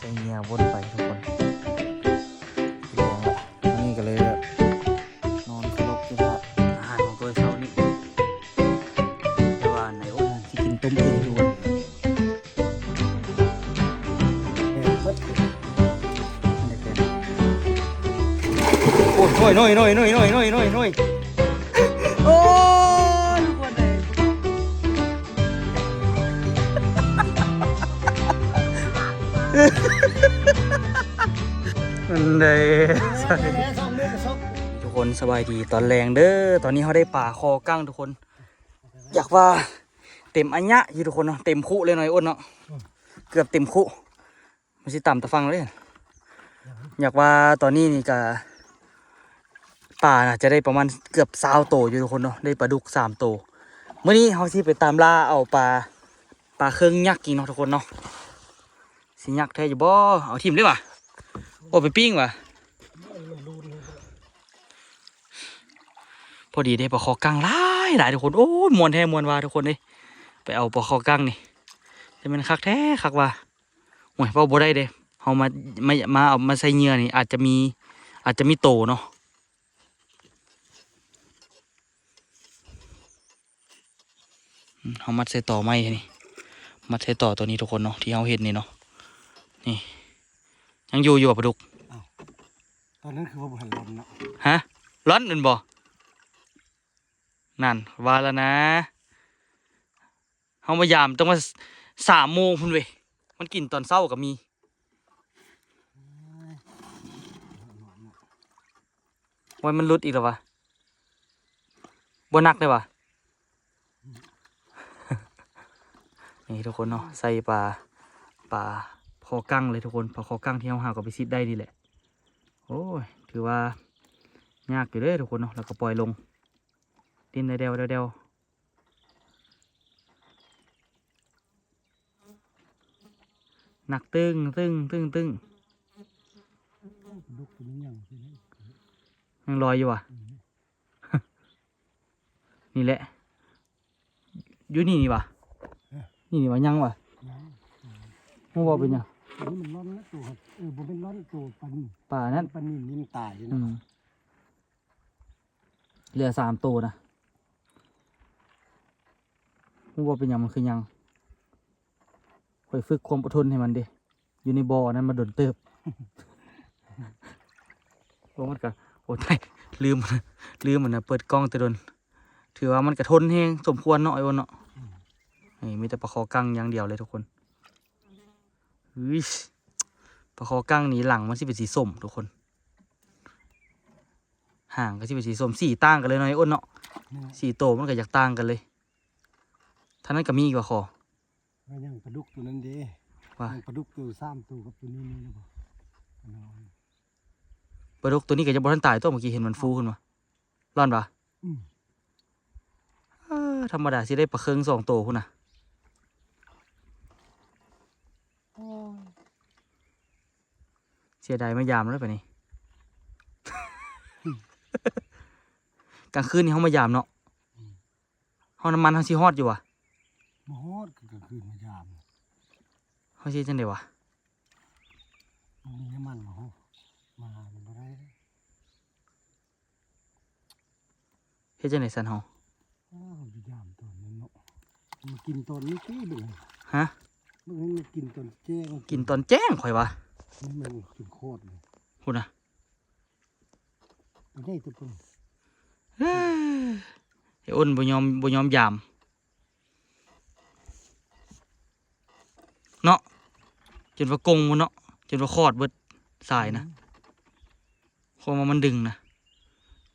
ໄປເຫື່ອວົນໄປທຸກຄົນ ແລງລະ ອັນນີ້ກໍເລີຍແບບນອນສະຫຼົບຢູ່ພາກອາຫານຂອງຕົວເຊົ້ານີ້ ແຕ່ວ່າໃນໂອກາດຊິກິນຕົ້ມອຶ່ງທຸກຄົນ ໂອ້ຍ ໂອ້ຍ ໂອ້ຍ ໂອ້ຍ ໂອ້ຍ ໂອ້ຍ ໂອ້ຍ ໂອ້ຍ ໂອ້ຍ ໂອ້ຍ ໂອ້ຍ ໂອ້ຍ ໂອ້ຍ ໂອ້ຍ ອັນໃດ ທຸກຄົນສະບາຍດີຕອນແລງເດີ້. ຕອນນີ້ເຮົາໄດ້ປາຄໍກັ້ງທຸກຄົນ ຢາກວ່າເຕັມອາຍະຢູ່ທຸກຄົນເນາະ ເຕັມຄຸເລີຍເນາະ ອ້າຍໂອນເນາະ ເກືອບເຕັມຄຸ. ມັນຊິຕຳຕາຝັ່ງເລີຍ ຢາກວ່າຕອນນີ້ນີ້ກະ ປາໜ້າຈະໄດ້ປະມານເກືອບຊາວໂຕຢູ່ທຸກຄົນເນາະ ໄດ້ປາດຸກສາມໂຕ. ມື້ນີ້ເຮົາຊິໄປຕາມລ່າເອົາປາ ປາເຄິ່ງຍັກອີກເນາະທຸກຄົນເນາະ ຊິຍັກແທ້ຢູ່ບໍ່? ເອົາຖິ້ມເລີຍຫວາ? ບໍ່ໄປປີ້ງຫວາ? ພໍດີໄດ້ປາຄໍກັ້ງຫຼາຍໆ ທຸກຄົນ ໂອ້ຍ ມ່ວນແທ້ມ່ວນວ່າທຸກຄົນເອີຍ ໄປເອົາປາຄໍກັ້ງນີ້ ຈະແມ່ນຄັກແທ້ຄັກວ່າ. ໂອ້ຍ ເວົ້າບໍ່ໄດ້ເດ້ ເຮົາມາ ມາ ມາເອົາມາໃສ່ເຫຍື່ອນີ້ ອາດຈະມີ ອາດຈະມີໂຕເນາະ. ອືມ ເຮົາມັດໃສ່ຕໍໄມ້ນີ້ ມັດໃສ່ຕໍໂຕນີ້ທຸກຄົນເນາະ ທີ່ເຮົາເຮັດນີ້ເນາະ ນີ້ ຍັງຢູ່ຢູ່ບໍ່ປາດຸກ? ອ້າວ ຕອນນັ້ນຄືວ່າບໍ່ທັນລ່ອນເນາະ. ຮະ? ລ່ອນແມ່ນບໍ່? ນັ້ນ ວ່າແລ້ວນະ ເຮົາມາຢາມຕັ້ງແຕ່ສາມໂມງພຸ້ນເວີຍ ມັນກິນຕອນເຊົ້າກໍມີ. ໂອ້ຍ ມັນຫຼຸດອີກແລ້ວຫວາ? ບໍ່ໜັກເດ້ຫວາ? ນີ້ທຸກຄົນເນາະ ໃສ່ປາ ປາຄໍກັ້ງເລີຍທຸກຄົນ ປາຄໍກັ້ງທີ່ເຮົາຫາເອົາໄປຊິດໄດ້ນີ້ແຫຼະ. ໂອ້ຍ ຖືວ່າຍາກຢູ່ເດ້ທຸກຄົນເນາະ ແລ້ວກໍປ່ອຍລົງ ດິ້ນແດ່ວໆ ໜັກຕຶ້ງໆໆໆ ດຸກຕົວນີ້ຍັງ ຍັງລອຍຢູ່ຫວາ? ອືມ ນີ້ແຫຼະ ຢູ່ນີ້ນີ້ຫວາ? ເອີ ນີ້ນີ້ຫວາ? ຍັງຫວາ? ຍັງ ຮູ້ບໍ່ເປັນຫຍັງ? ນີ້ມັນລ່ອນແລ້ວໂຕ ເອີ ບໍ່ແມ່ນລ່ອນໂຕ ປານ ປານັ້ນ ປານນີ້ມັນຕາຍຢູ່ນະ. ອືມ ເຫຼືອສາມໂຕນະ ຮູ້ບໍ່ເປັນຫຍັງມັນຄືຍັງ? ຂ້ອຍຝຶກຄວາມອົດທົນໃຫ້ມັນເດ້ ຢູ່ໃນບໍ່ອັນນັ້ນມາດົນເຕີບ. ໂອ້ ມັນກະ ໂອ້ ຕາຍ ລືມ ລືມອັນນະ ເປີດກ້ອງແຕ່ດົນ. ຖືວ່າມັນກະທົນແຮງສົມຄວນເນາະ ໄອ້ໂອນເນາະ. ອືມ ນີ້ມີແຕ່ປາຄໍກັ້ງຢ່າງດຽວເລີຍທຸກຄົນ. ເອີຍ ປາຄໍກັ້ງນີ້ຫຼັງມັນຊິເປັນສີສົ້ມທຸກຄົນ ຫາງກໍຊິເປັນສີສົ້ມ ສີຕ່າງກັນເລີຍເນາະ ໄອ້ອ້ນເນາະ. ແມ່ນ ສີ່ໂຕມັນກໍຢາກຕ່າງກັນເລີຍ. ທາງນັ້ນກໍມີອີກວ່າຄໍ ແລ້ວຍັງປາດຸກໂຕນັ້ນເດ້. ວ່າ ຍັງປາດຸກໂຕສາມໂຕກັບໂຕນີ້ມີແລ້ວບໍ່? ປາດຸກໂຕນີ້ກໍຍັງບໍ່ທັນຕາຍຕົວະ ເມື່ອກີ້ເຫັນມັນຟູຂຶ້ນມາ. ລ້ອນປະ? ອືມ ເອີ ທຳມະດາຊິໄດ້ປາເຄິ່ງສອງໂຕພຸ້ນນະ. ໂອ້ຍ ເສຍດາຍມາຢາມແລ້ວບາດນີ້. ກາງຄືນນີ້ເຮົາມາຢາມເນາະ. ອືມ ເຮົາ ນ້ຳມັນເຮົາຊິຮອດຢູ່ຫວາ? ບໍ່ຮອດ ກາງຄືນມາຢາມ ເຮົາຊິເຮັດຈັ່ງໃດຫວາ? ບໍ່ມີນ້ຳມັນ ມາ ມາບໍ່ໄດ້. ເຮັດຈັ່ງໃດຊັ້ນເຮົາ? ອ້າວ ຢູ່ຢາມຕອນນັ້ນເນາະ ມາກິນຕອນນີ້ຕິເບິ່ງ. ຮະ? ເບິ່ງໃຫ້ມັນກິນຕອນແຈ້ງ ກິນຕອນແຈ້ງຂ້ອຍວ່າ. ນີ້ມັນກິນໂຄດເລີຍ ພຸ້ນນະ ໄດ້ແຕ່ເບິ່ງ. ເອີ ໄອ້ອ້ນບໍ່ຍອມ ບໍ່ຍອມຢາມ ເນາະ ຈົນວ່າກົງໝົດເນາະ ຈົນວ່າຂອດເບິດສາຍນະ. ອືມ ຄວາມວ່າມັນດຶງນະ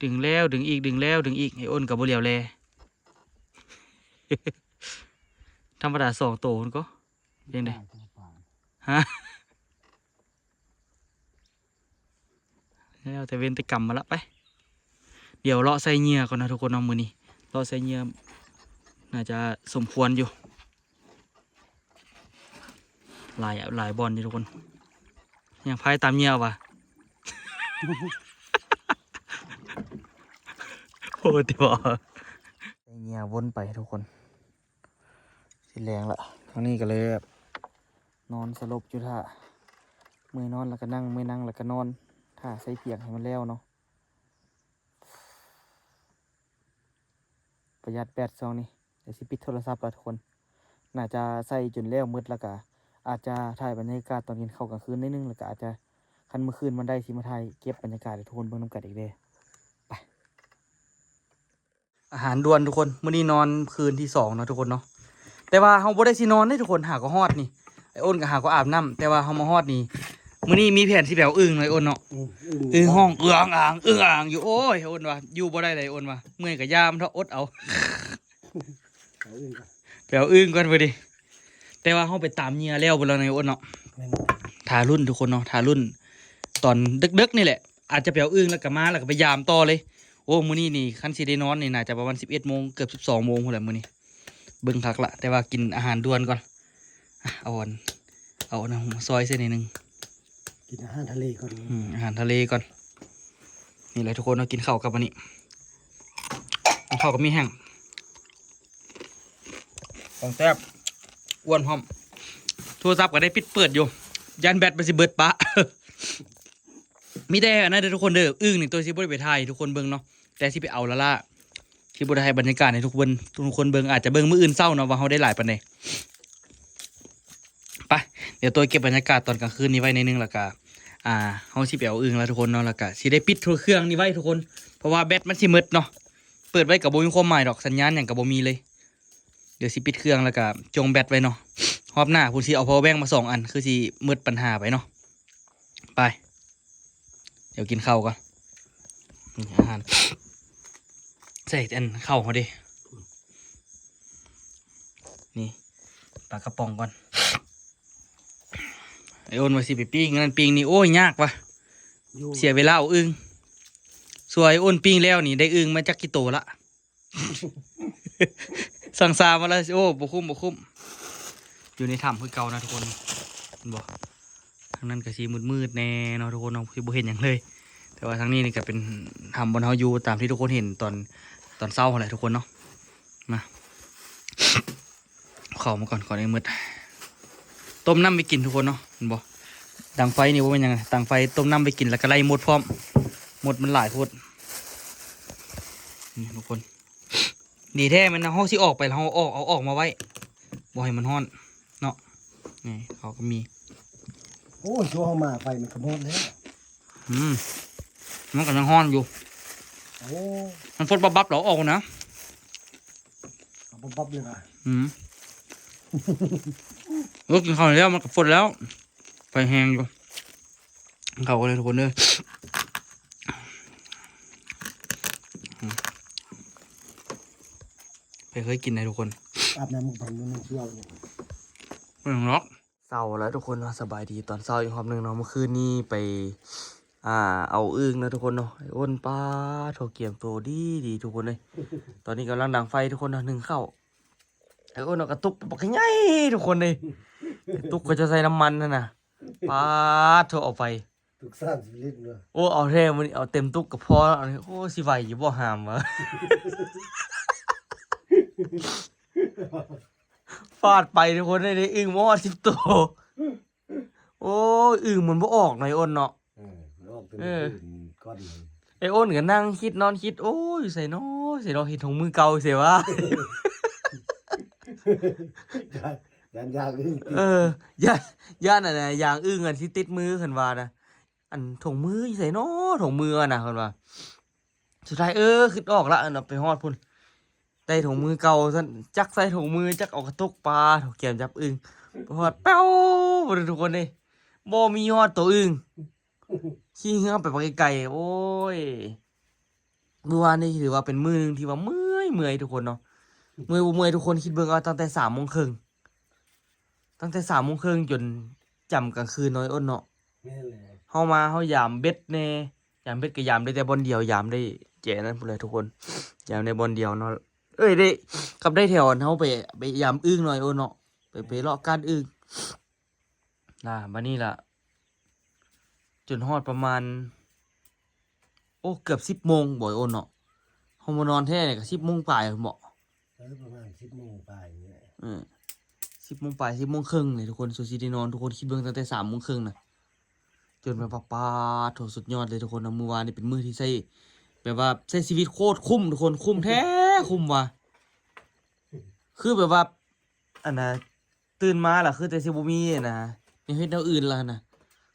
ດຶງແລ້ວດຶງອີກ ດຶງແລ້ວດຶງອີກ ໄອ້ອ້ນກໍບໍ່ຫຼຽວແລ. ທຳມະດາສອງໂຕພຸ້ນກໍ ຈັ່ງໃດ? ຮະ? ແລ້ວແຕ່ເວນແຕ່ກຳມາລະ ໄປ ດຽວເລາະໃສ່ເຫຍື່ອກ່ອນນະທຸກຄົນເນາະ. ມື້ນີ້ເລາະໃສ່ເຫຍື່ອໜ້າຈະສົມຄວນຢູ່ ຫຼາຍ ຫຼາຍບ່ອນຢູ່ທຸກຄົນ. ຍັງພາຍຕາມເຫຍື່ອຫວາ? ໂອ້ ຕິບໍ່ ໃສ່ເຫຍື່ອວົນໄປທຸກຄົນ. ຊິແລງລະ ທາງນີ້ກໍເລີຍແບບນອນສະຫຼົບຢູ່ຖ້າ ເມື່ອຍນອນແລ້ວກໍນັ່ງ ເມື່ອຍນັ່ງແລ້ວກໍນອນ ຖ້າໃສ່ພຽງໃຫ້ມັນແລ້ວເນາະ. ປະຢັດແບັດຊ່ວງນີ້ ດຽວຊິປິດໂທລະສັບລະທຸກຄົນ. ໜ້າຈະໃສ່ຈົນແລ້ວໝົດ ແລ້ວກະອາດຈະຖ່າຍບັນຍາກາດຕອນກິນເຂົ້າກາງຄືນໜ້ອຍໜຶ່ງ ແລ້ວກະອາດຈະ ຄັນມື້ຄືນມັນໄດ້ ຊິມາຖ່າຍເກັບບັນຍາກາດໃຫ້ທຸກຄົນເບິ່ງນຳກັນອີກເດ້. ໄປ. ອາຫານດ່ວນທຸກຄົນ, ມື້ນີ້ນອນຄືນທີສອງເນາະທຸກຄົນເນາະ. ແຕ່ວ່າເຮົາບໍ່ໄດ້ຊິນອນເດ້ທຸກຄົນ, ຫາກໍຮອດນີ້. ໄອ້ອ້ນກໍຫາກໍອາບນ້ຳ, ແຕ່ວ່າເຮົາມາຮອດນີ້ ມື້ນີ້ມີແຜນຊິໄປເອົາອຶ່ງເນາະ ໄອ້ອ້ນເນາະ. ອືມ ອຶ່ງຮ້ອງເອື້ອງອາງ ເອື້ອງອາງຢູ່. ໂອ້ຍ ອ້ນວ່າ ຢູ່ບໍ່ໄດ້ເລີຍ ອ້ນວ່າ ເມື່ອຍກໍຢ່າມັນເຖາະ ອົດເອົາ. ເອົາອຶ່ງກ່ອນ ໄປເອົາອຶ່ງກ່ອນເວີດນີ້. ແຕ່ວ່າເຮົາໄປຕາມເຫຍື່ອແລ້ວເບິດແລ້ວນະ ອ້ນເນາະ. ແມ່ນ ຖ້າລຸ້ນທຸກຄົນເນາະ, ຖ້າລຸ້ນຕອນເດິກໆນີ້ແຫຼະ. ອາດຈະໄປເອົາອຶ່ງ ແລ້ວກໍມາ ແລ້ວກໍໄປຢາມຕໍ່ເລີຍ. ໂອ້ ມື້ນີ້ນີ້ ຄັນຊິໄດ້ນອນນີ້ ໜ້າຈະປະມານສິບເອັດໂມງ ເກືອບສິບສອງໂມງພຸ້ນແຫຼະມື້ນີ້. ເບິ່ງຄັກລະ ແຕ່ວ່າກິນອາຫານດ່ວນກ່ອນ. ອາ ເອົາອັນ ເອົາອັນນັ້ນມາຊອຍໃສ່ໜ້ອຍໜຶ່ງ. ກິນອາຫານທະເລກ່ອນ. ອືມ ອາຫານທະເລກ່ອນ. ນີ້ແຫຼະທຸກຄົນເນາະ, ກິນເຂົ້າກັບອັນນີ້ ກິນເຂົ້າກັບໝີ່ແຫ້ງ ຂອງແຊບ ອ້ວນພ້ອມ. ໂທລະສັບກໍໄດ້ປິດເປີດຢູ່ ຢ້ານແບັດມັນຊິເບິດປະ. ມີແຕ່ອັນນັ້ນເດີທຸກຄົນເດີ, ອຶ່ງນີ້ໂຕຊິບໍ່ໄດ້ໄປຖ່າຍໃຫ້ທຸກຄົນເບິ່ງເນາະ, ແຕ່ຊິໄປເອົາລ້າໆ ຊິບໍ່ໄດ້ໃຫ້ບັນຍາກາດໃຫ້ທຸກຄົນ ທຸກຄົນເບິ່ງ. ອາດຈະເບິ່ງມື້ອື່ນເຊົ້າເນາະ ວ່າເຮົາໄດ້ຫຼາຍປານໃດ. ໄປ ດຽວໂຕເກັບບັນຍາກາດຕອນກາງຄືນນີ້ໄວ້ໜ້ອຍໜຶ່ງ ແລ້ວກະ ອ່າ ເຮົາຊິໄປເອົາອຶ່ງແລ້ວທຸກຄົນເນາະ, ແລ້ວກະຊິໄດ້ປິດໂທລະ ເຄື່ອງນີ້ໄວ້ທຸກຄົນ ເພາະວ່າແບັດມັນຊິໝົດເນາະ. ເປີດໄວ້ກໍບໍ່ມີຄວາມໝາຍດອກ, ສັນຍານຫຍັງກໍບໍ່ມີເລີຍ. ດຽວຊິປິດເຄື່ອງ ແລ້ວກະຈ່ອງແບັດໄວ້ເນາະ. ຮອບໜ້າພຸ້ນຊິເອົາພາວເວີແບັງມາສອງອັນ ຄືຊິໝົດບັນຫາໄປເນາະ. ໄປ ດຽວກິນເຂົ້າກ່ອນ. ອາຫານ ໃສ່ອັນເຂົ້າເຮົາເດ້. ນີ້ ປາກະປ໋ອງກ່ອນ. ໄອ້ອ້ນວ່າຊິໄປປີ້ງນັ້ນປີ້ງນີ້ ໂອ້ຍ ຍາກວ່າ ຢູ່ ເສຍເວລາເອົາອຶ່ງ. ສ່ວນໄອ້ອ້ນປີ້ງແລ້ວນີ້ ໄດ້ອຶ່ງມາຈັກກິໂຕລະ. ສັ່ງຊາມາແລ້ວ ໂອ້ ບໍ່ຄຸ້ມ ບໍ່ຄຸ້ມ. ຢູ່ໃນຖ້ຳຄືເກົ່ານະທຸກຄົນ ເຫັນບໍ່? ທາງນັ້ນກໍຊິມືດໆແດ່ເນາະທຸກຄົນເນາະ, ຊິບໍ່ເຫັນຫຍັງເລີຍ. ແຕ່ວ່າທາງນີ້ນີ້ກໍເປັນຖ້ຳບ່ອນເຮົາຢູ່ ຕາມທີ່ທຸກຄົນເຫັນຕອນ ຕອນເຊົ້າຫັ້ນແຫຼະທຸກຄົນເນາະ. ມາ ເຂົ້າມາກ່ອນ ກ່ອນໄດ້ໝົດ. ຕົ້ມນ້ຳໄວ້ກິນທຸກຄົນເນາະ ເຫັນບໍ່? ດັງໄຟນີ້ບໍ່ແມ່ນຫຍັງ, ດັງໄຟຕົ້ມນ້ຳໄວ້ກິນ ແລ້ວກໍໄລ່ມົດພ້ອມ, ມົດມັນຫຼາຍໂພດ. ນີ້ທຸກຄົນ ດີແທ້ແມ່ນເຮົາຊິອອກໄປ ເຮົາອອກ ເອົາອອກມາໄວ້ ບໍ່ໃຫ້ມັນຮ້ອນເນາະ. ນີ້ເຂົາກໍມີ ໂອ້ຍ ໂຊເຮົາມາໄຟມັນກໍໝົດແລ້ວ. ອືມ ມັນກໍຍັງຮ້ອນຢູ່. ໂອ້ ມັນຟົດບັບໆ ເອົາອອກນະ ເອົາບັບໆເລີຍວ່າ. ອືມ ເອີ ກິນເຂົ້າແລ້ວມັນກໍຟົດແລ້ວ. ໄຟແຮງຢູ່ ເຂົ້າກັນເລີຍທຸກຄົນເດີ. ໃຜເຄີຍກິນໄດ໋ທຸກຄົນ? ອາບນ້ຳມັນກໍບໍ່ມີເຊື້ອ. ເບິ່ງເນາະ ເຊົ້າແລ້ວທຸກຄົນເນາະ, ສະບາຍດີຕອນເຊົ້າອີກຮອບໜຶ່ງເນາະ. ເມື່ອຄືນນີ້ໄປ ອ່າ ເອົາອຶ່ງເນາະທຸກຄົນເນາະ. ໄອ້ອ້ນ ປາໂທ ກຽມໂຕດີໆ ທຸກຄົນເອີຍ. ຕອນນີ້ກຳລັງດັງໄຟທຸກຄົນເນາະ ໜຶ້ງເຂົ້າ. ໄອ້ອ້ນເອົາກະຕຸກບັກໃຫຍ່ທຸກຄົນເອີຍ, ກະຕຸກເຂົາເຈົ້າໃສ່ນ້ຳມັນຫັ້ນນະ. ປາໂທ ເອົາໄປ ຕຸກສາມສິບລິດເນາະ. ໂອ້ ເອົາແທ້ມື້ນີ້ ເອົາເຕັມຕຸກກະພໍແລ້ວ. ໂອ້ ຊິໄຫວຢູ່ບໍ່ຫາມວະ? ຟາດໄປທຸກຄົນເອີຍ, ໄດ້ອຶ່ງບໍ່ຮອດສິບໂຕ. ໂອ້ຍ ອຶ່ງມັນບໍ່ອອກເນາະ ໄອ້ອ້ນເນາະ. ເອີ ມັນອອກແຕ່ ເອີ ມື້ຄືນກ່ອນ. ໄອ້ອ້ນກໍນັ່ງຄິດນອນຄິດ ໂອ້ຍ ຢູ່ໃສນໍ ໃສນໍ ເຫັນຖົງມືເກົ່າໃສວະ. ຢ້ານ ຢ້ານຢາງອຶ່ງຕິດ. ເອີ ຢ້ານ ຢ້ານອັນນ່າ ຢາງອຶ່ງອັນຊິຕິດມື ເພິ່ນວ່ານະ. ອັນຖົງມືຢູ່ໃສນໍ ຖົງມືຫັ້ນນະ ເພິ່ນວ່າ. ສຸດທ້າຍ ເອີ ຄິດອອກລະ ເນາະ ໄປຮອດພຸ້ນ ໄດ້ຖົງມືເກົ່າຊັ້ນ, ຈັກໃສ່ຖົງມື ຈັກເອົາກະຕຸກ ປາໂທ ກຽມຈັບອຶ່ງ. ໄປຮອດ ແປ້ວ ທຸກຄົນເດ້ ບໍ່ມີຮອດໂຕອຶ່ງ. ຂີ່ເຮືອໄປບັກໄກໆ. ໂອ້ຍ ມື້ວານນີ້ຖືວ່າເປັນມື້ໜຶ່ງທີ່ວ່າເມື່ອຍໆ ທຸກຄົນເນາະ. ເມື່ອຍບໍ່ເມື່ອຍ ທຸກຄົນຄິດເບິ່ງເອົາ, ຕັ້ງແຕ່ສາມໂມງເຄິ່ງ ຕັ້ງແຕ່ສາມໂມງເຄິ່ງຈົນຈຳກາງຄືນເນາະ ອ້ນເນາະ. ແມ່ນແຫຼະ ເຮົາມາ ເຮົາຢາມເບັດແດ່, ຢາມເບັດກໍຢາມໄດ້ແຕ່ບ່ອນດຽວ, ຢາມໄດ້ແຈນັ້ນພຸ້ນແຫຼະທຸກຄົນ, ຢາມໄດ້ບ່ອນດຽວເນາະ. ເອີຍ ໄດ້ ກັບໄດ້ແຖວອັນເຮົາໄປ ໄປຢາມອຶ່ງເນາະ ອ້ນເນາະ, ໄປ ໄປເລາະກ້ານອຶ່ງ. ອ່າ ບາດນີ້ລະ ຈົນຮອດປະມານ ໂອ້ ເກືອບສິບໂມງບໍ ອ້ນເນາະ. ເຮົາມານອນແທ້ນີ້ກໍສິບໂມງປາຍພຸ້ນບໍ? ເອີ ປະມານສິບໂມງປາຍນີ້ແຫຼະ. ເອີ ສິບໂມງປາຍ ສິບໂມງເຄິ່ງນີ້ທຸກຄົນ ສຸຊິໄດ້ນອນ. ທຸກຄົນຄິດເບິ່ງ ຕັ້ງແຕ່ສາມໂມງເຄິ່ງນະ ຕື່ນມາປາດ ປາດໂທ້ ສຸດຍອດເລີຍທຸກຄົນເນາະ. ມື້ວານນີ້ເປັນມື້ທີ່ໃຊ້ ແບບວ່າໃຊ້ຊີວິດໂຄດຄຸ້ມທຸກຄົນ ຄຸ້ມແທ້ ຄຸ້ມວ່າ ຄືແບບວ່າ ອັນນ່າ ຕື່ນມາລະຄືແຕ່ຊິບໍ່ມີອັນນ່າ ແນວເຮັດແນວອື່ນລະຫັ້ນນະ.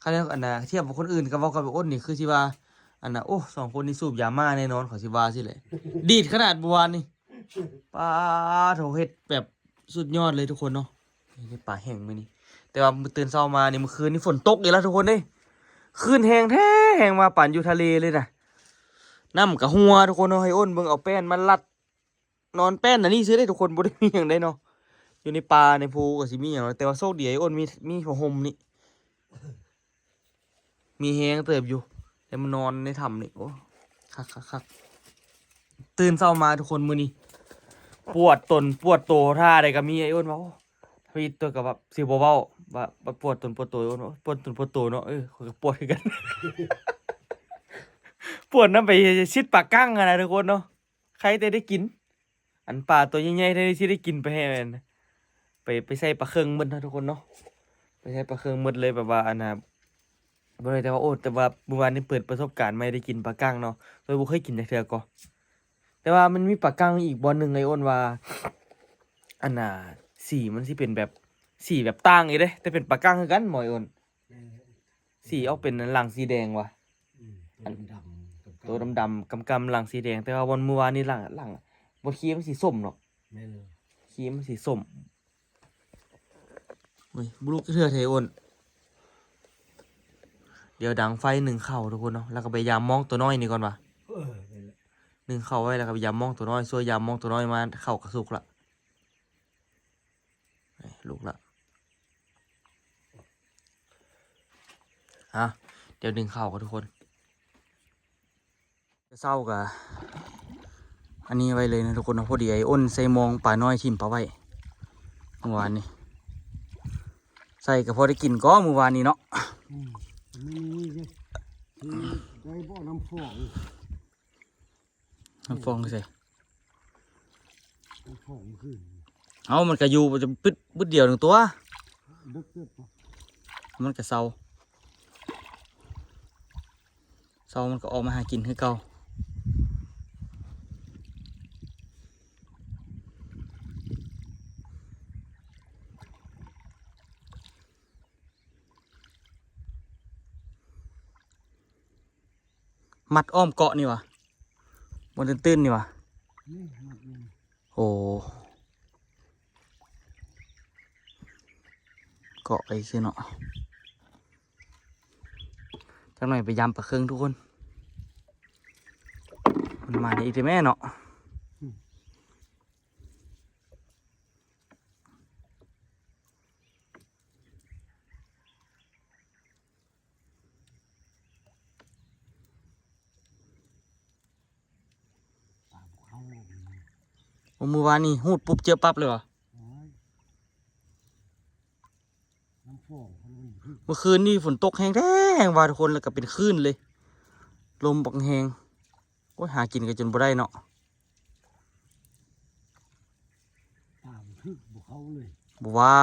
ຄັນແນວອັນນ່າ ທຽບກັບຄົນອື່ນ ກໍເວົ້າກັບອ້ນນີ້ຄືຊິວ່າ ອັນນ່າ ໂອ້ ສອງຄົນນີ້ສູບຢາມ້າແນ່ນອນ ຂ້ອຍຊິວ່າຊີ້ແຫຼະ ດີດຂະໜາດມື້ວານນີ້. ປາດໂທ້ ເຮັດແບບສຸດຍອດເລີຍທຸກຄົນເນາະ. ນີ້ປາແຫ້ງມື້ນີ້ ແຕ່ວ່າມື້ຕື່ນເຊົ້າມານີ້ ມື້ຄືນນີ້ຝົນຕົກອີກແລ້ວທຸກຄົນເດ້. ຄື້ນແຮງແທ້ແຮງ ວ່າປານຢູ່ທະເລເລີຍນະ. ນ້ຳກະຮົ່ວທຸກຄົນເນາະ. ໃຫ້ອ້ນເບິ່ງ ເອົາແປ້ນມາລັດ ນອນແປ້ນອັນນີ້ຊື່ເດ້ທຸກຄົນ ບໍ່ໄດ້ມີຫຍັງໃດເນາະ. ຢູ່ໃນປ່າໃນພູກໍຊິມີຫຍັງເນາະ ແຕ່ວ່າໂຊກດີໄອ້ອ້ນມີ ມີຜ້າຫົ່ມນີ້ ມີແຮງເຕີບຢູ່ ແຕ່ມານອນໃນຖ້ຳນີ້ ໂອ້ ຄັກໆໆ. ຕື່ນເຊົ້າມາທຸກຄົນ ມື້ນີ້ປວດຕົນປວດໂຕທ່າໃດກໍມີ. ໄອ້ອ້ນວ່າ ໂອ້ ທຳອິດຕົວກໍແບບຊິບໍ່ເວົ້າວ່າ ວ່າປວດຕົນປວດໂຕ ອ້ນວ່າ ໂອ້ ປວດຕົນປວດໂຕເນາະ. ເອີ ຂ້ອຍກໍປວດຄືກັນ ປວດນຳໄປຊິດປາກັງຫັ້ນນະທຸກຄົນເນາະ. ໃຄແຕ່ໄດ້ກິນ ອັນປາຕົວໃຫຍ່ໆ ແທນທີ່ຊິໄດ້ກິນໄປໃຫ້ ໄປ ໄປໃສ່ປາເຄິ່ງໝົດເນາະທຸກຄົນເນາະ. ໄປໃສ່ປາເຄິ່ງໝົດເລີຍ ແບບວ່າ ອັນນ່າ ບໍ່ໄດ້ ແຕ່ວ່າ ໂອ້ ແຕ່ວ່າມື້ວານນີ້ເປີດປະສົບການໃໝ່ ໄດ້ກິນປາກັງເນາະ ໂດຍບໍ່ເຄີຍກິນຈັກເທື່ອກໍ. ແຕ່ວ່າມັນມີປາກັງອີກບ່ອນໜຶ່ງ ໄອ້ອ້ນວ່າ ອັນນ່າ ສີມັນຊິເປັນແບບ ສີແບບຕ່າງອີກເດ້ ແຕ່ເປັນປາກັງຄືກັນໝໍ້ອ້ນ. ແມ່ນແຫຼະ ສີອອກເປັນຫຼັງສີແດງວ່າ ອືມ ໂຕດຳໆ ໂຕດຳໆ ກຳໆ ຫຼັງສີແດງ. ແຕ່ວ່າວັນມື້ວານນີ້ຫຼັງ ຫຼັງ ບົດຂີ້ມັນສີສົ້ມເນາະ. ແມ່ນແລ້ວ ຂີ້ມັນສີສົ້ມ. ໂອ້ຍ ບໍ່ລຸກເທື່ອເທອ້ນ. ດຽວດັງໄຟໜຶ້ງເຂົ້າທຸກຄົນເນາະ ແລ້ວກໍໄປຢາມມອງຕົວນ້ອຍນີ້ກ່ອນວ່າ ເອີ ແມ່ນແຫຼະ ໜຶ້ງເຂົ້າໄວ້ ແລ້ວກໍໄປຢາມມອງຕົວນ້ອຍ ຊ່ວຍຢາມມອງຕົວນ້ອຍມາ ເຂົ້າກໍສຸກລະ. ນີ້ ລຸກລະ. ອ່ະ ດຽວໜຶ້ງເຂົ້າກ່ອນທຸກຄົນ. ເຊົ້າກະອັນນີ້ໄວ້ເລີຍນະທຸກຄົນເນາະ. ພໍດີໄອ້ອ້ນໃສ່ມອງປານ້ອຍຖິ້ມປະໄວ້ມື້ວານນີ້ ໃສ່ກະພໍໄດ້ກິນກໍມື້ວານນີ້ເນາະ. ອືມ ນີ້ໆ ໄດ້ບໍ່ ນ້ຳຟອງ ນ້ຳຟອງໃສ ນ້ຳຟອງມື້ຄືນ ເອົ້າ ມັນກະຢູ່ປຶດ ປຶດດຽວໜຶ່ງຕົວະ ເດິກເກີບ ມັນກະເຊົາ ເຊົາມັນກະອອກມາຫາກິນຄືເກົ່າ. ມັດອ້ອມເກາະນີ້ຫວາ? ບ່ອນຕື້ນໆນີ້ຫວາ? ນີ້ມັດນີ້ ໂອ້ ເກາະໄປຊື່ເນາະ. ຈັກໜ່ອຍໄປຢາມປາເຄິ່ງທຸກຄົນ ມັນມາອີກເດ້ແມ່ເນາະ. ປາບໍ່ເຂົ້າ ໂອ້ ມື້ວານນີ້ຮູດປຸບເຈີປັບເລີຍຫວາ? ໂອ້ຍ ນ້ຳຟອງ ມື້ຄືນນີ້ຝົນຕົກແຮງແທ້ແຮງວ່າທຸກຄົນ ແລ້ວກໍເປັນຄື້ນເລີຍ ລົມບັກແຮງ. ໂອ້ຍ ຫາກິນກໍຈົນບໍ່ໄດ້ເນາະ ປາບໍ່ຖືກ ບໍ່ເຂົ້າເລີຍ ບໍ່ວ່າ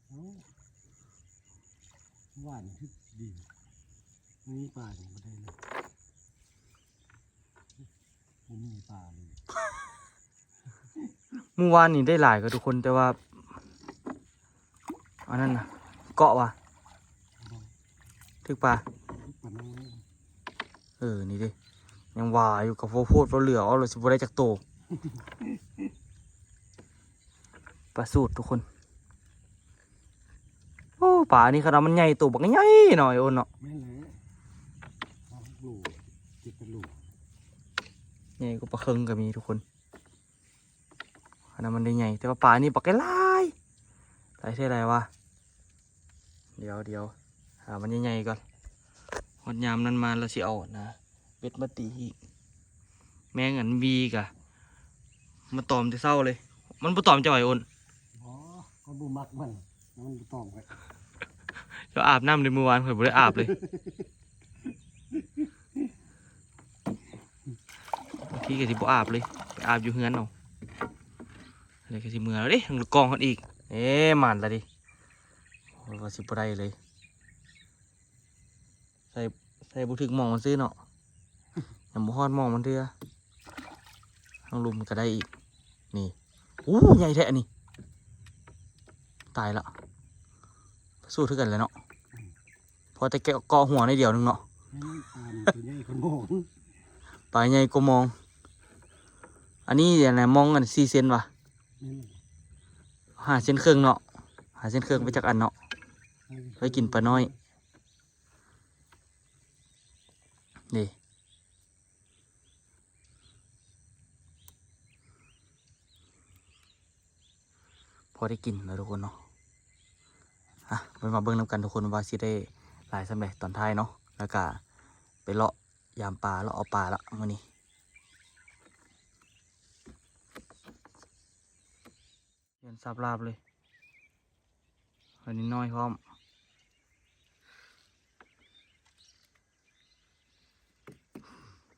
ເອົ້າ ຫວານຄືດີ ມີປາຍັງບໍ່ໄດ້ເລີຍ ບໍ່ມີປາເລີຍ. ມື້ວານນີ້ໄດ້ຫຼາຍກວ່າທຸກຄົນ ແຕ່ວ່າ ອັນນັ້ນນະ ເກາະຫວາ? ຖືກປາ? ເອີ ນີ້ເດ້ ຍັງວ່າຢູ່ ກະໂພດເວົ້າເຫຼືອເອົາ ແລ້ວຊິບໍ່ໄດ້ຈັກໂຕ. ປາສູດທຸກຄົນ. ໂອ້ ປານີ້ຂະໜາດມັນໃຫຍ່ ໂຕບັກໃຫຍ່ເນາະ ໄອ້ໂອນເນາະ. ແມ່ນແຫຼະ ຫ້າຫົກໂລ ເຈັດແປດໂລ ໃຫຍ່ກວ່າປາເຄິ່ງກໍມີທຸກຄົນ. ອັນນັ້ນມັນໄດ້ໃຫຍ່ ແຕ່ວ່າປານີ້ບັກຫຼາຍ ຫຼາຍແທ້ຫຼາຍວ່າ. ດຽວ ດຽວ ຫາມັນໃຫຍ່ໆກ່ອນ ຮອດຍາມນັ້ນມາລະຊິເອົາ ນະ ເບັດມາຕີອີກ. ແມງອັນວີກະມາຕອມແຕ່ເຊົ້າເລີຍ ມັນບໍ່ຕອມເຈົ້າ ໄອ້ໂອນ? ບໍ່ ຂ້ອຍບໍ່ມັກມັນ ມັນບໍ່ຕອມຂ້ອຍ. ເຈົ້າອາບນ້ຳເດ້ ມື້ວານຂ້ອຍບໍ່ໄດ້ອາບເລີຍ. ທີ່ກະຊິບໍ່ອາບເລີຍ ໄປອາບຢູ່ເຮືອນເອົາ. ແລ້ວກະຊິເມືອແລ້ວເດ້ ທາງລູກກອງເພິ່ນອີກ ເອີ ໝານລະເດ້. ໂອ້ຍ ວ່າຊິບໍ່ໄດ້ເລີຍ. ໃສ່ ໃສ່ບໍ່ຖືກໝ່ອງມັນຊື່ເນາະ ຍັງບໍ່ຮອດໝ່ອງມັນເທື່ອ. ທາງລຸ່ມກໍໄດ້ອີກ ນີ້ ໂອ້ ໃຫຍ່ແທ້ອັນນີ້ ຕາຍລະ ສູ້ຄືກັນແຫຼະເນາະ ພໍແຕ່ເກາະຫົວໜ້ອຍດຽວໜຶ່ງເນາະ. ແມ່ນ ປານີ້ຕົວໃຫຍ່ກວ່າໝ່ອງ ປາໃຫຍ່ກວ່າໝ່ອງ. ອັນນີ້ອັນນະ ໝ່ອງອັນສີ່ເຊັນຫວາ ແມ່ນ ຫ້າເຊັນເຄິ່ງເນາະ ຫ້າເຊັນເຄິ່ງໄປຈັກອັນເນາະ ໄວ້ກິນປານ້ອຍ. ນີ້ ພໍໄດ້ກິນແລ້ວທຸກຄົນເນາະ. ອ່ະ ໄປມາເບິ່ງນຳກັນທຸກຄົນວ່າຊິໄດ້ຫຼາຍສ່ຳໃດຕອນທ້າຍເນາະ ແລ້ວກະໄປເລາະຍາມປາ ເລາະເອົາປາລະມື້ນີ້. ເຮືອນສາບລາບເລີຍ ອັນນີ້ນ້ອຍພ້ອມ.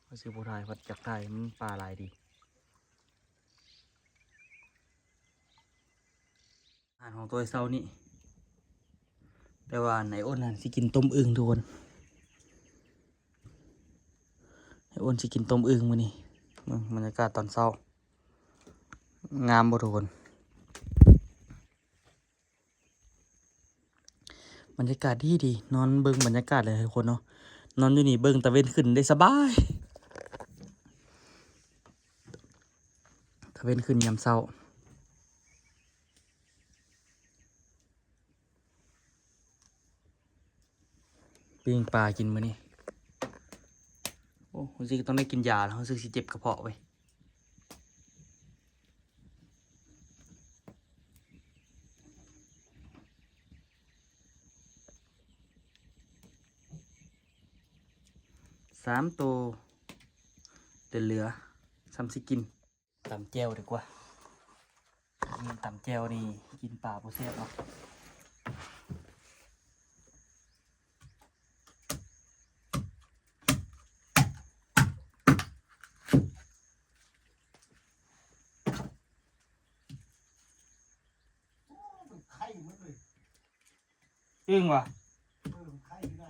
ວ່າຊິບໍ່ຖ່າຍ ພັດຢາກຖ່າຍ ມັນປາຫຼາຍດີ. ອາຫານຂອງໂຕເຊົ້ານີ້ ແຕ່ວ່າໄອ້ອ້ນຫັ້ນຊິກິນຕົ້ມອຶ່ງທຸກຄົນ ໄອ້ອ້ນຊິກິນຕົ້ມອຶ່ງມື້ນີ້. ເບິ່ງບັນຍາກາດຕອນເຊົ້າ ງາມບໍ່ທຸກຄົນ? ບັນຍາກາດດີໆ ນອນເບິ່ງບັນຍາກາດເລີຍທຸກຄົນເນາະ. ນອນຢູ່ນີ້ເບິ່ງຕາເວັນຂຶ້ນໄດ້ສະບາຍ ຕາເວັນຂຶ້ນຍາມເຊົ້າ. ປີ້ງປາກິນມື້ນີ້. ໂອ້ ຮູ້ສຶກຕ້ອງໄດ້ກິນຢາແລ້ວ ຮູ້ສຶກຊິເຈັບກະເພາະເວີຍ. ສາມໂຕ ແຕ່ເຫຼືອ ສ່ຳຊິກິນ. ຕຳແຈ່ວດີກວ່າ ຕຳແຈ່ວນີ້ກິນປາບໍ່ແຊບເນາະ. ອຶ່ງຫວາ? ເອີ ມັນໄຂ່ຢູ່ໃນ.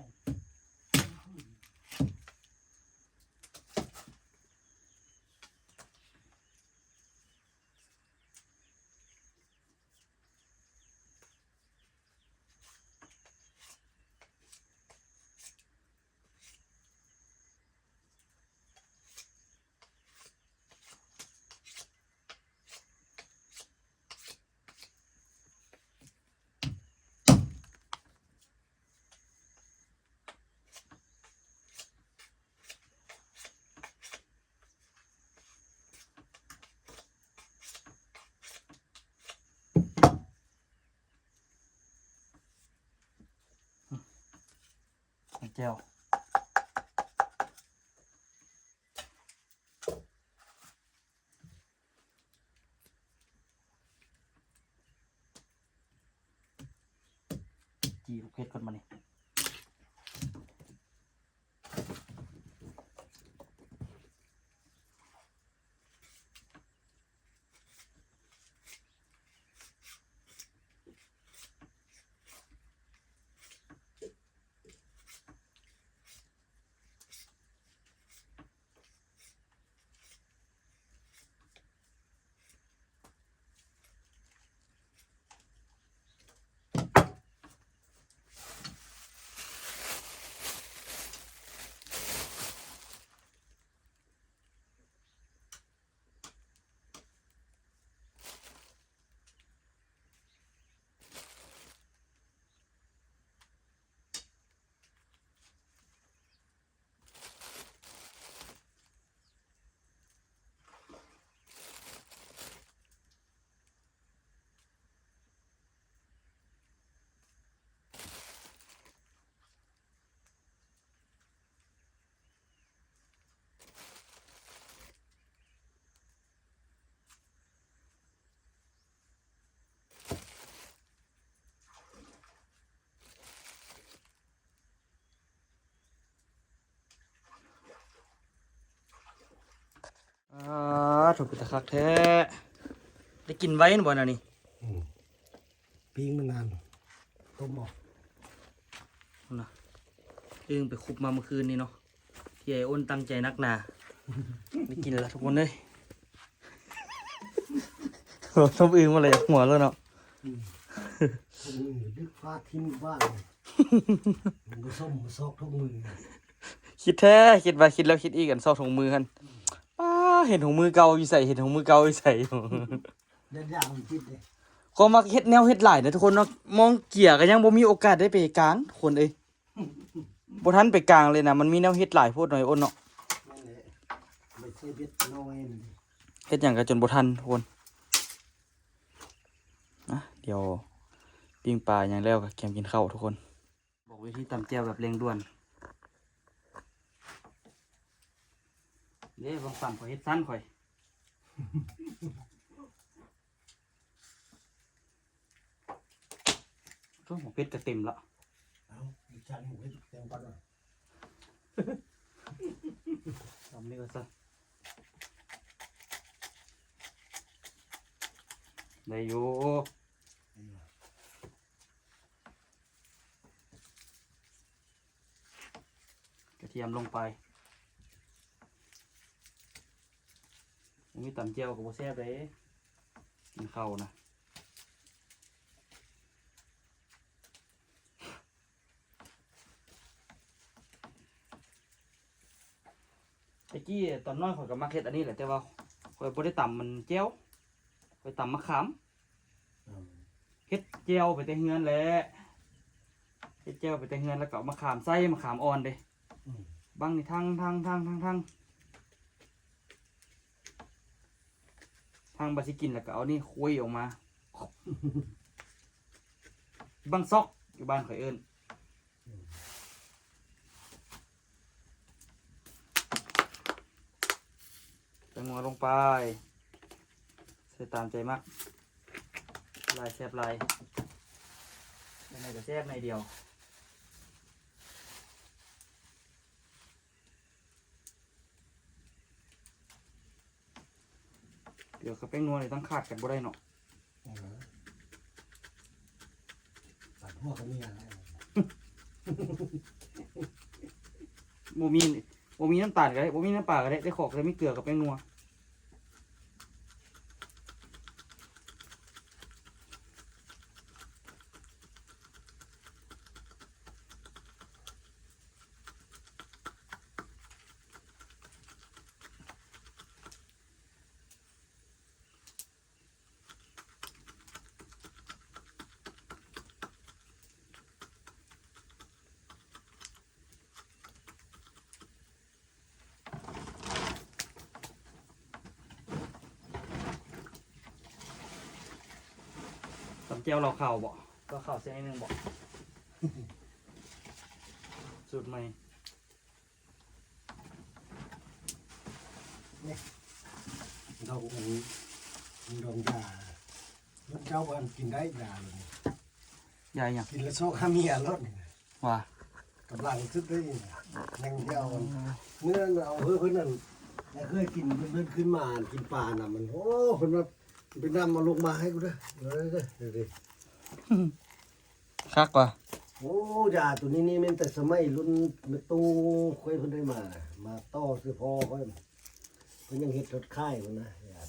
ແຈ່ວ ຈີ່ບັກເຜັດກ່ອນບາດນີ້. ອາ ໂທ້ ເປັນຕາຄັກແທ້ ໄດ້ກິນໄວນະບໍ່ນະນີ້? ອືມ ປີ້ງມັນນານ ຕົ້ມບໍ່? ນະ ອຶ່ງໄປຄຸບມາເມື່ອຄືນນີ້ເນາະ ທີ່ໄອ້ອ້ນຕັ້ງໃຈໜັກໜາ ໄດ້ກິນແລ້ວທຸກຄົນເອີຍ. ຕົ້ມອຶ່ງມາແລ້ວ ຢາກຫົວແລ້ວເນາະ. ອືມ ຖົງມືດຶກຟ້າຖິ້ມບ້ານ ມັນກໍສົ້ມມາຊອກຖົງມື. ຄິດແທ້ ຄິດວ່າ ຄິດແລ້ວຄິດອີກ ອັນຊອກຖົງມືຫັ້ນ ປ້າ ເຫັນຖົງມືເກົ່າຢູ່ໃສ ເຫັນຖົງມືເກົ່າຢູ່ໃສ. ຢ້ານຢາກມັນຕິດເດ້. ກໍມັກເຮັດແນວເຮັດຫຼາຍນະທຸກຄົນເນາະ ມອງເກຍກໍຍັງບໍ່ມີໂອກາດໄດ້ໄປກາງ ທຸກຄົນເອີຍ. ບໍ່ທັນໄປກາງເລີຍນະ ມັນມີແນວເຮັດຫຼາຍໂພດເນາະ ອ້ນເນາະ. ແມ່ນແຫຼະ ໄປໃສ່ເບັດນ້ອຍນັ້ນ ເຮັດຫຍັງກໍຈົນບໍ່ທັນທຸກຄົນ. ນະ ດຽວປີ້ງປາຫຍັງແລ້ວກໍກຽມກິນເຂົ້າທຸກຄົນ. ບອກວິທີຕຳແຈ່ວແບບເລັ່ງດ່ວນເດ້ ບາງຕຳຂ້ອຍເຮັດຊັ້ນຂ້ອຍ. ໂອ້ ໝາກເຜັດກໍເຕັມລະ. ເອົາ ອີກຈານໝາກເຜັດເຕັມກ່ອນເນາະ. ຕຳນີ້ກໍຊະ ໄດ້ຢູ່. ກະທຽມລົງໄປ. ບໍ່ມີຕຳແຈ່ວກໍບໍ່ແຊບເດ້ ກິນເຂົ້ານະ. ແຕ່ກີ້ຕອນນ້ອຍຂ້ອຍກໍມັກເຮັດອັນນີ້ແຫຼະ ແຕ່ວ່າຂ້ອຍບໍ່ໄດ້ຕຳມັນແຈ່ວ ຂ້ອຍຕຳມະຂາມ. ອືມ ເຮັດແຈ່ວໄປແຕ່ເຮືອນແຫຼະ ເຮັດແຈ່ວໄປແຕ່ເຮືອນ ແລ້ວກໍເອົາມະຂາມໃສ່ ມະຂາມອ່ອນເດ້. ອືມ ບັງນີ້ທັງໆໆໆ ທັງບາດຊິກິນ ແລ້ວກໍເອົານີ້ຄຸຍອອກມາ ບັງຊອກ ຢູ່ບ້ານຂ້ອຍເອີ້ນ. ໃສ່ງົວລົງໄປ ໃສ່ຕາມໃຈມັກ ຫຼາຍແຊບຫຼາຍ ອັນໃດກໍແຊບໜ້ອຍດຽວ. ເກືອກັບແປ້ງນົວນີ້ຕ້ອງຂາດກັນບໍ່ໄດ້ເນາະ. ເອີ ຕັດຫົວກໍມີອັນນັ້ນ ບໍ່ມີ ບໍ່ມີນ້ຳຕານກໍໄດ້ ບໍ່ມີນ້ຳປາກໍໄດ້ ແຕ່ຂໍແຕ່ມີເກືອກັບແປ້ງນົວ. ຕຳແຈ່ວເຫຼົ້າເຂົ້າບໍ? ເຫຼົ້າເຂົ້າໃສ່ໜ້ອຍໜຶ່ງບໍ? ສູດໃໝ່. ນີ້ ດອງອັນ ດອງຢາ ເຈົ້າວ່າກິນໄດ້ຢາໂລດນີ້. ຢາຫຍັງ? ກິນແລ້ວຊອກຫາເມຍໂລດນີ້ນະ. ວ່າ ກຳລັງສຸດເລີຍນີ້ນະ ຍັງຊິເອົາ ເມື່ອນັ້ນເອົາເຮີເພິ່ນນັ້ນ ແລ້ວເຄີຍກິນ ເພິ່ນ ເພິ່ນຂຶ້ນມາກິນປານຳມັນ ໂອ້ ເພິ່ນວ່າໄປນຳເອົາລົງມາໃຫ້ກູເດີ ເດີ ເດີ ເດີ. ຄັກວ່າ ໂອ້ ຢາໂຕນີ້ນີ້ແມ່ນແຕ່ສະໄໝລຸ້ນແມ່ຕູ້ຂ້ອຍເພິ່ນໄດ້ມານະ ມາຕໍ່ສືບພໍ່ຂ້ອຍ ເພິ່ນຍັງເຮັດທອດຂາຍພຸ້ນນະ ຢາ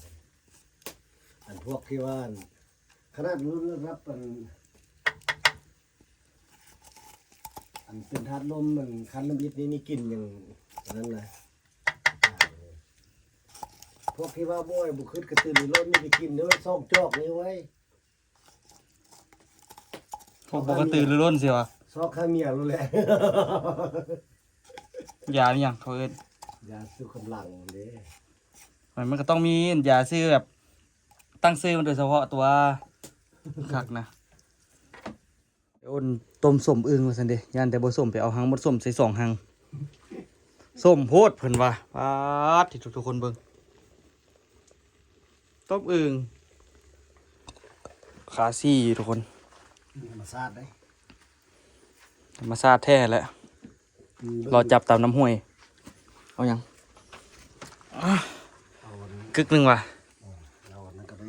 ອັນພວກທີ່ວ່າ ຂະໜາດລຸ້ນລະດັບ ອັນ ອັນເປັນທາດລົມ ມັນຄັນທຳອິດນີ້ ນີ້ກິນຫຍັງອັນນັ້ນນະ ພວກທີ່ວ່າບໍ່ ບໍ່ຄຶດກະຕືລືລົ້ນນີ້ໄປກິນເດີ ສອງຈອກນີ້ເວີຍ. ພວກບໍ່ກະຕືລືລົ້ນຊິວະ ຊອກຫາເມຍໂລດແຫຼະ. ຢາອີຫຍັງເຂົາເອີ້ນ? ຢາຊູກຳລັງເດ້. ມັນ ມັນກໍຕ້ອງມີຢາຊື່ແບບ ຕັ້ງຊື່ມັນໂດຍສະເພາະຕົວ ຄັກນະ. ໂອນຕົ້ມສົ້ມອຶ່ງວ່າຊັ້ນເດ ຢ້ານແຕ່ບໍ່ສົ້ມ ໄປເອົາຮັງໝົດສົ້ມໃສ່ສອງຮັງ ສົ້ມໂພດເພິ່ນວ່າ. ປາດ ທີ່ທຸກໆຄົນເບິ່ງ ຕົ້ມອຶ່ງ ຂາສີ່ທຸກຄົນ ທຳມະຊາດເດ້ ທຳມະຊາດແທ້ແຫຼະ. ອືມ ລໍຈັບຕາມນ້ຳຫ້ວຍ ເອົາຫຍັງ? ເອົາອັນ ກຶກໜຶ່ງວ່າ ເອົາອັນນັ້ນກໍໄດ້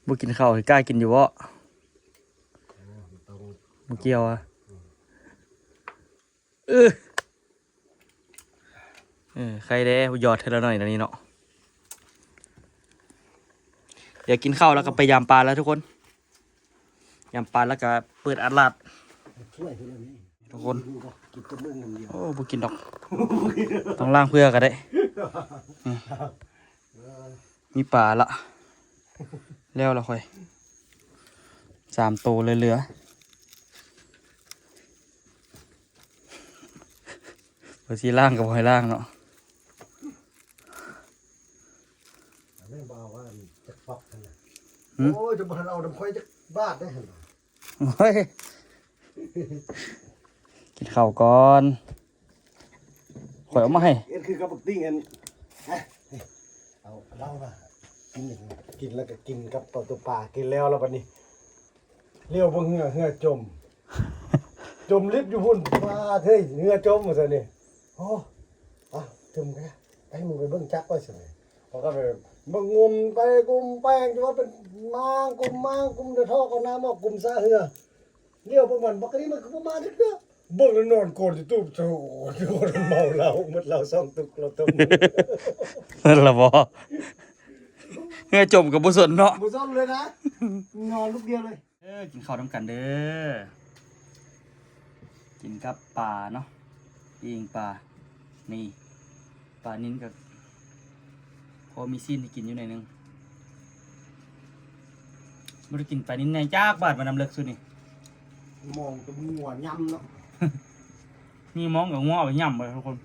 ບໍ່ກິນເຂົ້າ ກ້າກິນຢູ່ບໍ່? ເອີ ມັນຕ້ອງ ບໍ່ກ່ຽວອະ. ເອີ ເອີ ໄຄແດ່ ຢອດເທື່ອລະໜ້ອຍດຽວນີ້ເນາະ. ດຽວກິນເຂົ້າແລ້ວກໍໄປຢາມປາແລ້ວທຸກຄົນ. ຢາມປາແລ້ວກໍເປີດອາດລາດ ຊ່ວຍເພິ່ນແລ້ວນີ້ ທຸກຄົນ. ກິນແຕ່ມື້ໜຶ່ງດຽວ ໂອ້ ບໍ່ກິນດອກ ຕ້ອງລ້າງເພື່ອກໍໄດ້. ມີປາລະ ແລ້ວລະຂ້ອຍ ສາມໂຕເຫຼືອໆ. ບໍ່ຊິລ້າງກໍບໍ່ໃຫ້ລ້າງເນາະ. ອັນນີ້ບໍ່ເອົາອັນຈັກຟອກຫັ້ນນະ. ຫືມ? ໂອ້ຍ ຈະບໍ່ທັນເອົານຳຂ້ອຍຈັກບາດເດ້ຫັ້ນນະ. ໂອ້ຍ ກິນເຂົ້າກ່ອນ ຂ້ອຍເອົາມາໃຫ້. ເຮັດຄືກັບບັກຕິ່ງອັນ ເອົາເຫຼົ້າມາກິນ ກິນແລ້ວກໍກິນກັບເຂົ້າຕົວປາ. ກິນແລ້ວລະບັດນີ້ ຫຼຽວເບິ່ງເຮືອ ເຮືອຈົມ ຈົມລິບຢູ່ພຸ້ນ. ປາເອີຍ ເຮືອຈົມວ່າຊັ້ນນີ້. ໂອ້ ເອົາ ເຖິງໄປ ໄປ ມຶງໄປເບິ່ງຈັກວ່າຊັ້ນນີ້. ເຂົາກໍໄປເບິ່ງ ງມໄປ ກຸມໄປ ຈະວ່າເປັນມ້າງ ກຸມມ້າງ ກຸມເດີ່ທອກເອົານ້ຳອອກ ກຸມສະເຮືອ. ຫຼຽວເບິ່ງມັນ ບັກນີ້ມັນຄືບໍ່ມາຈັກເທື່ອ. ເບິ່ງແລ້ວນອນກອນຢູ່ຕູບ ໂອ້ໂຫ ເມົາເຫຼົ້າ ໝົດເຫຼົ້າສອງຕຸກ ເຫຼົ້າຕົ້ມ. ນັ້ນລະບໍ ເຮືອຈົມກໍບໍ່ສົນເນາະ ບໍ່ສົນເລີຍນະ ນອນລູກດຽວເລີຍ. ເອີ ກິນເຂົ້ານຳກັນເດີ ກິນກັບປາເນາະ ປີ້ງປາ. ນີ້ ປານິນກໍພໍມີຊີ້ນໃຫ້ກິນຢູ່ໜ້ອຍໜຶ່ງ. ບໍ່ໄດ້ກິນປານິນໃຫຍ່ຈັກບາດ ມານຳເລິກສຸດນີ້. ມອງແຕ່ງົວຫຍ້ຳເນາະ ມີມອງກັບງົວເອົາໄປຫຍ້ຳເບິດທຸກຄົນ.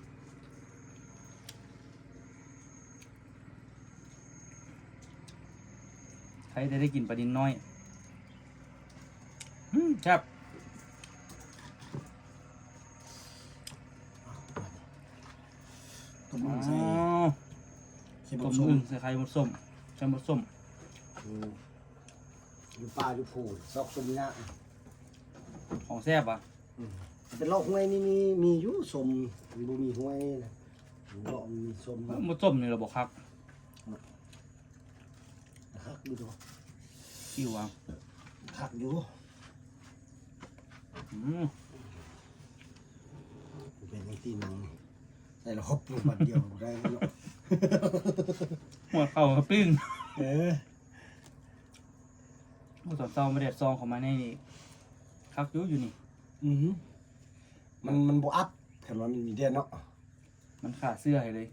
ໃຜຈະໄດ້ກິນປານິນນ້ອຍ. ອືມ ແຊບ. ຕົ້ມ ອໍ ໃສ່ ໃສ່ ຕົ້ມ ສົ້ມ ອຶ່ງໃສ່ໄຂ່ມົດສົ້ມ ໃສ່ມົດສົ້ມ. ອືມ ຢູ່ປ່າຢູ່ພູ ຊອກສົ້ມຍາກ. ຂອງແຊບຫວາ? ອືມ ແຕ່ເລາະຫ້ວຍນີ້ມີ ມີຢູ່ສົ້ມ ມັນບໍ່ມີຫ້ວຍນະ ເລາະມີສົ້ມ. ເອີ ມົດສົ້ມນີ້ລະບໍ່ຄັກ. ຄັກຢູ່ດອກ ຊິວເອົາ ຄັກຢູ່. ອືມ ເປັນຈັ່ງຊີ້ນາງ ໃສ່ລະຫົບລົງບາດດຽວບໍ່ໄດ້ເນາະ ຫົວເຂົ້າກໍປີ້ງ. ເອີ ໂອ້ ຕອນເຊົ້າມາແດດສ່ອງເຂົ້າມາໃນນີ້ ຄັກຢູ່ ຢູ່ນີ້. ອື ມັນ ມັນບໍ່ອັບ ຄັນວ່າມັນມີແດດເນາະ ມັນຂ້າເຊື້ອໃຫ້ເລີຍ.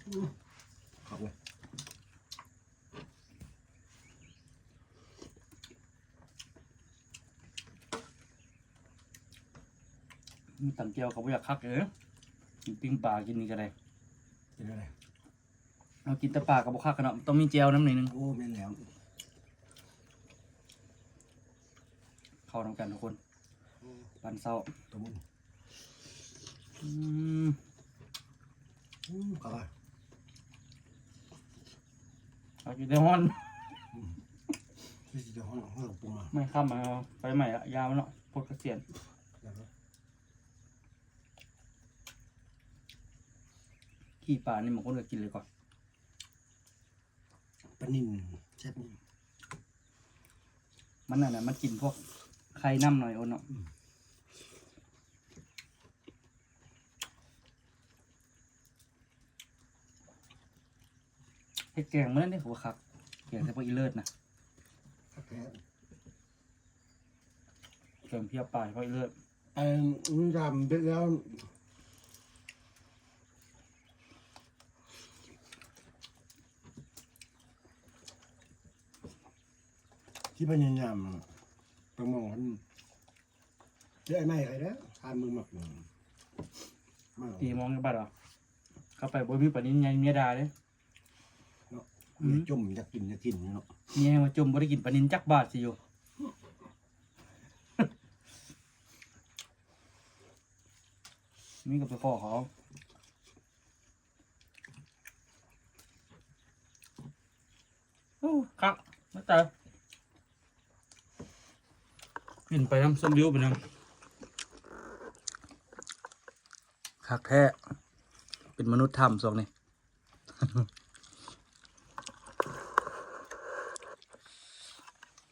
ອືມ ຄັກເລີຍ. ມີຕຳແຈ່ວກໍບໍ່ຢາກຄັກເດ້. ກິນປີ້ງປາ ກິນນີ້ກໍໄດ້. ກິນແນວໃດ? ເຮົາກິນແຕ່ປາກໍບໍ່ຄັກເນາະ ຕ້ອງມີແຈ່ວນຳໜ້ອຍໜຶ່ງ. ໂອ້ ແມ່ນແລ້ວ. ເຂົ້ານຳກັນທຸກຄົນ. ໂອ້ ປັນເຊົ້າ. ຕະມຸນ. ອືມ ອືມ ຄັກຫຼາຍ. ເອົາກິນແຕ່ຮ້ອນ. ອືມ ຄືຊິໄດ້ຮ້ອນ ຮ້ອນກະປຸງມາ. ໄມ້ຄ້ຳມາ ໄຟໄໝ້ລະ ຢາວເນາະ ປົດກະສຽນ. ຂີ້ປານີ້ບາງຄົນກໍກິນເລີຍກ່ອນ. ປານິນແຊບນີ້ ມັນນັ້ນນະ ມັນກິນພວກໄຂ່ນ້ຳໜ້ອຍໂອນເນາະ. ອືມ ເຮັດແກງມື້ນັ້ນເດ້ ໂຫ ຄັກ ແກງໃສ່ຜັກອີເລີດນະ ຄັກແທ້. ແກງເພັດປາໃສ່ຜັກອີເລີດ. ໄອ້ ມັນຢາມເບັດແລ້ວ ທີ່ພະຍາຍາມ ປະມອງ ເຈອໄອ້ໃໝ່ໄດ້ເດີ ທ່ານເບິ່ງໝາກ ມາ ຕີມອງກັນບາດວ່າ ເຂົ້າໄປບໍ່ມີປານິນໃຫຍ່ເມຍດ່າເດ້. ເນາະ ອືມ ເມຍຈົ່ມຢາກກິນ ຢາກກິນຢູ່ເນາະ ເມຍວ່າຈົ່ມບໍ່ໄດ້ກິນປານິນຈັກບາດຊິຢູ່. ມີກໍໄປຂໍເຂົາ. ໂອ້ ຄັກ ມາເຕີ ກິນໄປນຳ ຊົມວິວໄປນຳ ຄັກແທ້ ເປັນມະນຸດຖ້ຳຊ່ວງນີ້.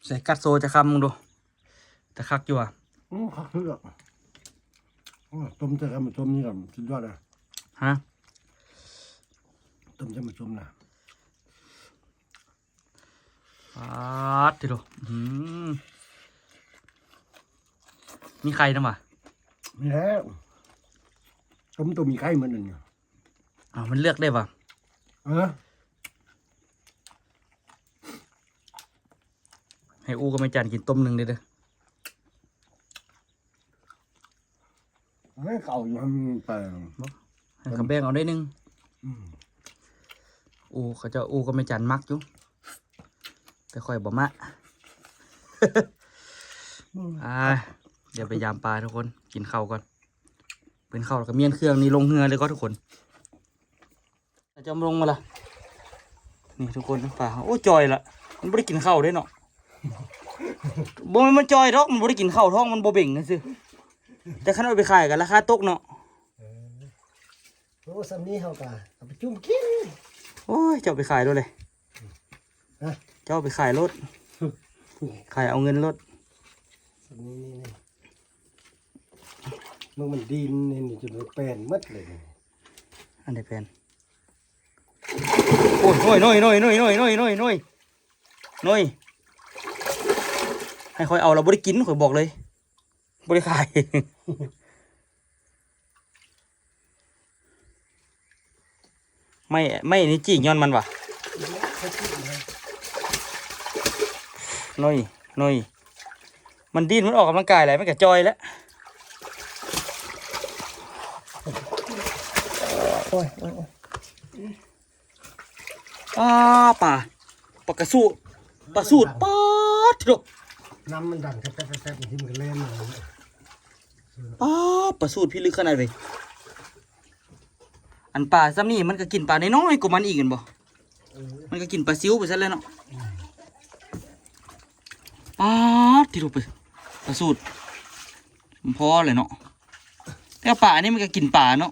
ໃສ່ກັດໂຊຈັກຄຳເບິ່ງດູ. ຕາຄັກຢູ່ຫວາ? ອືມ ຄັກເທື່ອ. ໂອ້ ຕົ້ມໃສ່ກັບໝາກສົ້ມນີ້ກໍສຸດຍອດເລີຍ. ຮະ? ຕົ້ມໃສ່ໝາກສົ້ມນະ. ປາດຕິໂທ ອືມ ມີໄຂ່ນຳຫວາ? ມີແລ້ວ ຕົ້ມໂຕມີໄຂ່ໝົດນັ້ນ. ອ້າວ ມັນເລືອກໄດ້ຫວາ? ເອີ ໃຫ້ອູກັບແມ່ຈັນກິນຕົ້ມໜຶ່ງເດີ້. ເອີ ເຂົາຢູ່ຫັ້ນໄປ ບໍ່ ໃຫ້ເຂົາແບ່ງເອົາໜ້ອຍໜຶ່ງ. ອືມ ອູ ເຂົາເຈົ້າອູກັບແມ່ຈັນມັກຢູ່ ແຕ່ຂ້ອຍບໍ່ມັກ. ອືມ ອ່າ ດຽວໄປຢາມປາທຸກຄົນ ກິນເຂົ້າກ່ອນ. ກິນເຂົ້າແລ້ວກໍມ້ຽນເຄື່ອງນີ້ລົງເຮືອເລີຍກໍທຸກຄົນ. ເຈົ້າມາລົງມາລະ ນີ້ທຸກຄົນ ປາ ໂອ້ ຈ່ອຍລະ ມັນບໍ່ໄດ້ກິນເຂົ້າເດ້ເນາະ. ບໍ່ແມ່ນມັນຈ່ອຍດອກ ມັນບໍ່ໄດ້ກິນເຂົ້າ ທ້ອງມັນບໍ່ເບັງຊື່ໆ ແຕ່ຄັນເອົາໄປຂາຍກໍລາຄາຕົກເນາະ. ເອີ ໂອ້ ສ່ຳນີ້ເຮົາກໍເອົາໄປຈຸ່ມກິນ. ໂອ້ຍ ເຈົ້າໄປຂາຍໂລດເລີຍ. ຮະ? ເຈົ້າໄປຂາຍໂລດ ຂາຍເອົາເງິນໂລດ. ນີ້ໆໆ ເບິ່ງມັນດິນນີ້ ນີ້ຈົນແປນໝົດເລີຍ. ອັນໃດແປນ? ໂອ້ຍ ໂອ້ຍ ໂອ້ຍ ໂອ້ຍ ໂອ້ຍ ໃຫ້ຂ້ອຍເອົາລະບໍ່ໄດ້ກິນ ຂ້ອຍບອກເລີຍ ບໍ່ໄດ້ຂາຍ. ໄມ້ ໄມ້ນີ້ຈີກຍ້ອນມັນຫວາ? ໜ້ອຍ ໜ້ອຍ ມັນດີ້ນ ມັນອອກກຳລັງກາຍຫຼາຍ ມັນກະຈ່ອຍແລ້ວ. ໂອ້ຍ ໂອ້ຍ ໂອ້ຍ ອ້າ ປາ ປາກະສູດ ປາສູດ ປາດໂທ້ ນ້ຳມັນດັນແຊບໆໆ ທີ່ມັນກໍແລ່ນມາ. ປາ ປາສູດພິລຶກຂະໜາດເວີຍ. ອັນປາສ່ຳນີ້ມັນກໍກິນປານ້ອຍໆກວ່າມັນອີກແມ່ນບໍ່? ເອີ ມັນກໍກິນປາຊິວໄປຊັ້ນແຫຼະເນາະ. ອືມ ປາດ ທີ່ລົງໄປ ປາສູດ ມັນພໍແຫຼະເນາະ. ແຕ່ປາອັນນີ້ມັນກໍກິນປາເນາະ.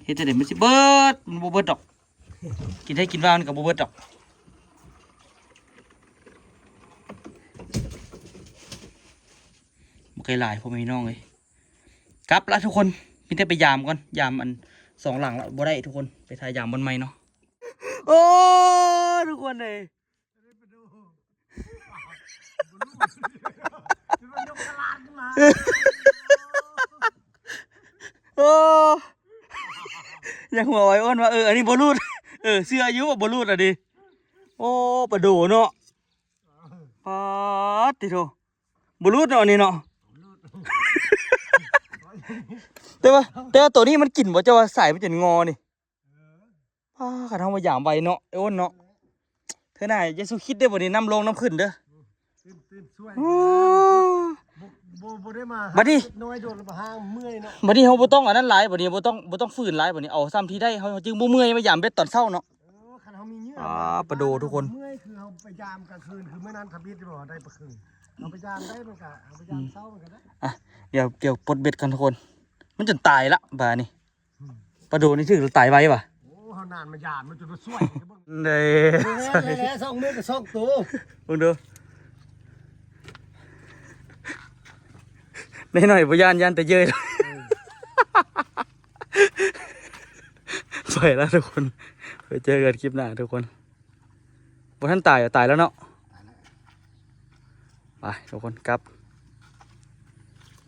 ເຮັດຈັ່ງໃດມັນຊິເບິດ? ມັນບໍ່ເບິດດອກ. ກິນໄດ້ກິນວ່າມັນກໍບໍ່ເບິດດອກ. ບໍ່ໄກຫຼາຍ ພໍ່ແມ່ພີ່ນ້ອງເອີຍ. ກັບລະທຸກຄົນ ມີແຕ່ໄປຢາມກ່ອນ ຢາມອັນສອງຫຼັງລະບໍ່ໄດ້ທຸກຄົນ ໄປຖ່າຍຢາມບ່ອນໃໝ່ເນາະ. ໂອ້ ທຸກຄົນເອີຍ ໂອ້ ຍັງຫົວໄວໂອ້ນວ່າ ເອີ ອັນນີ້ບໍ່ຫຼຸດ ເອີ ເຊື່ອຢູ່ວ່າບໍ່ຫຼຸດອັນນີ້. ໂອ້ ປາໂດເນາະ ປາດຕິໂທ ບໍ່ຫຼຸດເນາະອັນນີ້ເນາະ. ແຕ່ວ່າ ແຕ່ວ່າໂຕນີ້ມັນກິນບໍ່ ເຈົ້າວ່າສາຍມັນຈົນງໍນີ້. ເອີ ປາ ຄັນເຮົາມາຢາມໄວເນາະ ໄອ້ໂອ້ນເນາະ. ເທື່ອໜ້າຢ່າສູ່ຄິດເດີ້ ບັດນີ້ນ້ຳລົງນ້ຳຂຶ້ນເດີ້. ຕື່ນໆ ຊ່ວຍ ໂອ້ ບໍ່ ບໍ່ ບໍ່ໄດ້ມາ ບັດນີ້ ນ້ອຍໂດນແລ້ວບໍ່ຫາເມື່ອຍເນາະ. ບັດນີ້ເຮົາບໍ່ຕ້ອງອັນນັ້ນຫຼາຍ ບັດນີ້ບໍ່ຕ້ອງ ບໍ່ຕ້ອງຝືນຫຼາຍ ບັດນີ້ເອົາສ່ຳທີ່ໄດ້ ເຮົາ ເຮົາຈຶ່ງບໍ່ເມື່ອຍມາຢາມເບັດຕອນເຊົ້າເນາະ. ເອີ ຄັນເຮົາມີເຫຍື່ອ ອ່າ ປາໂດທຸກຄົນ ເມື່ອຍຄືເຮົາໄປຢາມກາງຄືນ ຄືມື້ນັ້ນທຳອິດບໍ່ໄດ້ປາຄຶງ ເຮົາໄປຢາມໄດ້ ມັນກະ ເຮົາໄປຢາມເຊົ້າມັນກະໄດ້. ອ່ະ ດຽວ ດຽວປົດເບັດກ່ອນທຸກຄົນ ມັນຈົນຕາຍລະບາດນີ້. ອືມ ປາໂດນີ້ຖືກຕາຍໄວຫວາ? ໂອ້ ເຮົານານມາຢາມ ມັນຈົນມາຊ່ວຍເບິ່ງ ເດ້ ແລ້ວ ສອງມື້ກໍສອງໂຕ ເບິ່ງດູ ໄດ້ໜ້ອຍບໍ່ຢ້ານ ຢ້ານແຕ່ເຍີ້ຍ. ເອີ ໄປລະທຸກຄົນ ໄປເຈີກັນຄລິບໜ້າທຸກຄົນ. ບໍ່ທັນຕາຍ ຕາຍແລ້ວເນາະ ຕາຍແລ້ວ ໄປທຸກຄົນກັບ.